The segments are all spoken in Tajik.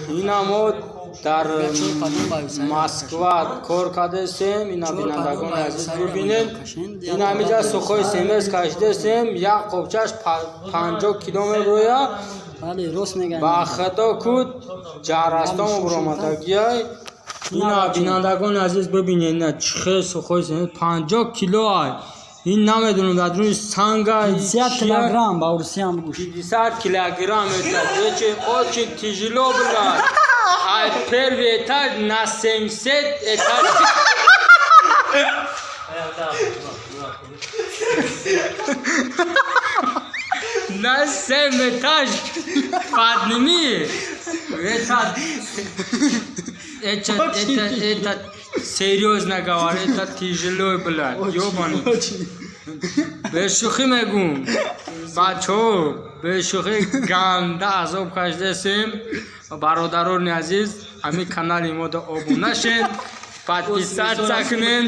Ина мо дар Москва кор кардесем. Ина, бинандагони азиз, бибинед, ин ҳамиҷа сухой семес кашидесем, як қобчаш 50 кило меброя. Бале, рост мегӯянд. Ба худо, куд ҷарастон буромадагиай. Ина, бинандагони азиз, бибинед, ина чӣ хел сухой семес 50 кило ай. Ин намедонам, дар рӯи санга. 50 килограмм, ба урусиям бигӯш. 50 килограмм, это очень, очень тяжело, брат. А первый этаж на 70 этаж. На 7 этаж подними. Это, серьезно говорю, это тяжело, блядь, ёбаный. Бешӯхӣ мегум, бачаҳо, бешӯхӣ ганда азоб кашидасем. Бародарони азиз, ҳамин канали мода обуна шед, подписаться кунед.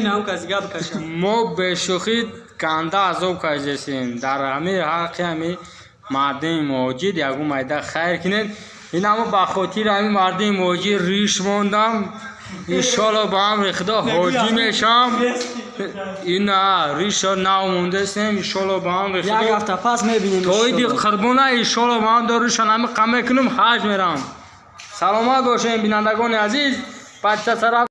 Мо бешӯхӣ ганда азоб кашидасем. Дар ҳамин ҳаққи ҳамин мардуми муҳоҷир ягон майда хайр кунед. Инамо ба хотири ҳамин мардуми муҳоҷир риш мондам. Иншолло, ба амри Худо, ҳоҷӣ мешам. Ина риша нав мондасем, иншолло, ба амри Як Худо. ҳафта пас мебинем. То иди қурбона, иншолло, ба ам доруша нами қам мекунам, ҳаҷ мерам. Саломат бошем, бинандагони азиз. Бача сара.